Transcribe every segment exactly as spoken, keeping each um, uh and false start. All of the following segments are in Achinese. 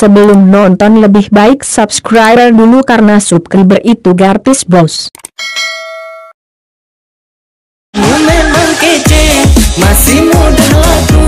Sebelum nonton, lebih baik subscribe dulu karena subscriber itu gratis, Bos. Memang kece, masih mudah laku.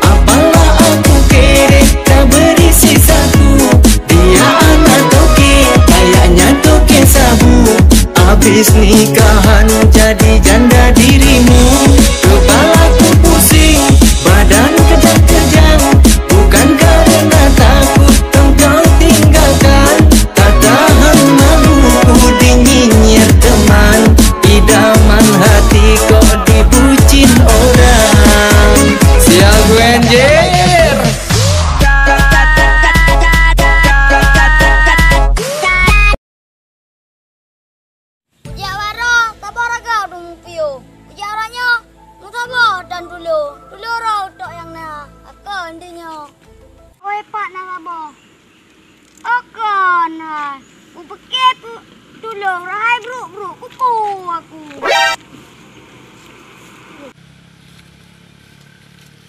Apalah aku kere, tak berisi saku. Dia anak toke, kayaknya toke sabu. Habis nikahan jadi janda dirimu. Kepalaku pusing, badan kejang-kejang. Bukan karena takut engkau tinggalkan. Tak tahan malu ku dinyinyir teman, idaman hati kok dibucin orang. Sial gue anjir. Kujak warong, saboh ragam dum piôh. Kujak uroe nyoe, meusaboh dan tulo. Tulo roh utok nyang na, akoe inti nyoe. Oi, pat na saboh. Oh kon hai, kupike pu-, tulông rahai bruk-bruk, kupu aku.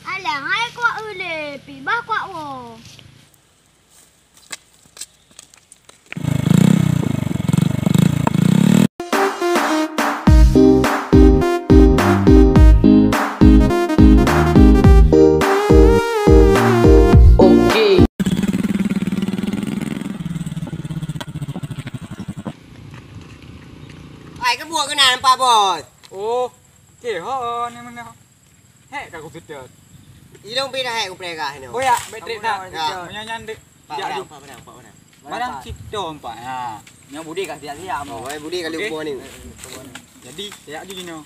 Alah hai kuak ulée, pih bah kuak woe. Oke. Ai, keubuet keunan nampak, Bos. Oh, oke, ho, ni mana? Hek ka kuseutôt. Ilong pih dah hek kupeugah nyoe. Oh ya, baterai dah. Ya. Meunyo nyan dek. Pak padang, Pak padang, Pak padang. Barang cit dong, Pak. Ha. Nyoe Budi ka siap-siap. Oh, Budi ka leumbô ni. Jadi, siap di nyoe.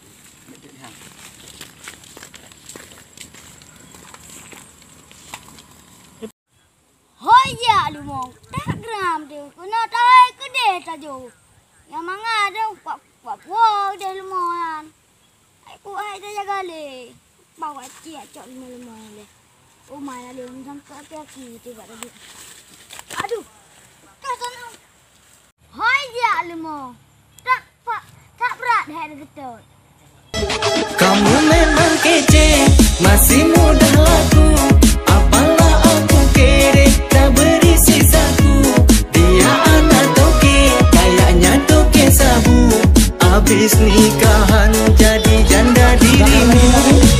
Hoi jak leumo, tak geram deh, keunoe tawai keudeh tajok. Nyang mangat deh, kuak, kuak puwoe deh leumo nyan. Hai ku hai tajaga lé. Bawa cik cok lima-lima lé. Oh, mana lé, macam tu aki-aki tu kat tadi. Aduh, tak sana. Hoi jak leumo. Tak pak, tak brat hai geutot. Kamu memang kece, masih mudah laku. Apalah aku kere, tak berisi saku. Dia anak toke, kayaknya toke sabu. Habis nikahan jadi janda dirimu.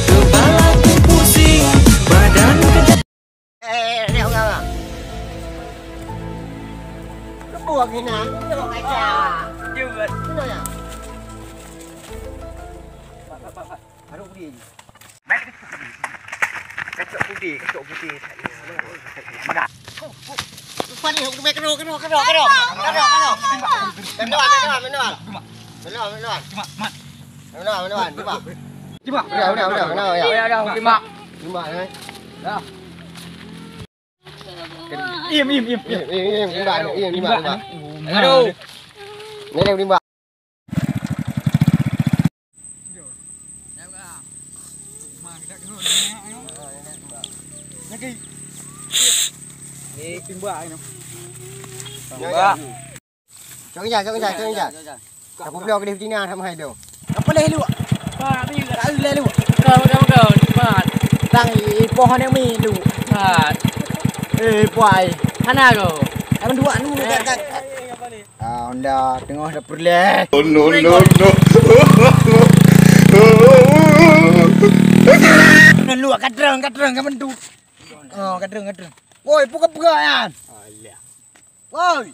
Kepalaku pusing, badan kejang. Eh, eh, eh, orang, orang. Kebun ni nak. Tengok kaca. Jumpa. Mana ya? Pak, pak, pak, pak. Baru pergi. Kacok putih, kacok putih. Lupa ni, kena, kena, kena, kena, kena. Kena, kena, kena. Kena, kena, kena. Kena, kena. Cuma, mat. Kena, kena, kena. Cuma. Udah, udah, udah, kena, ya. Oh, ya, dah, terima. Terima, eh. Dah. Im, im, im, im. Im, im, im, timbak, im, timbak, timbak. Aduh. Ni, ni, timbak. Lagi. Ni timbak ni. Timbak. Cok ija, cok ija, cok ija. Aku bloe ke di Tina sama hai tu. Apa leh lu? Pak, ni tak leh lu. Kau, kau, kau, cepat. Tang i pohon yang mi lu. Cepat. Eh, puai. Hana kau. Abang dua nu kat, kat. Ah, Honda tengah dah perleh. Oh, no, no, no. Lu kat terang, kat terang, kat mentu. Oh, kat terang, kat terang. Woi, buka-buka yan. Alah. Woi.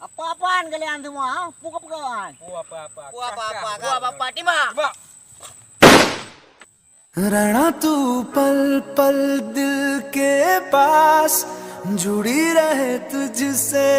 Apa-apaan kalian semua, ha? Buka-bukaan. Apa-apa. Apa-apa. Apa-apa. Timbak. Timbak. रहना तू पल पल दिल के पास, जुड़ी रहे तुझसे।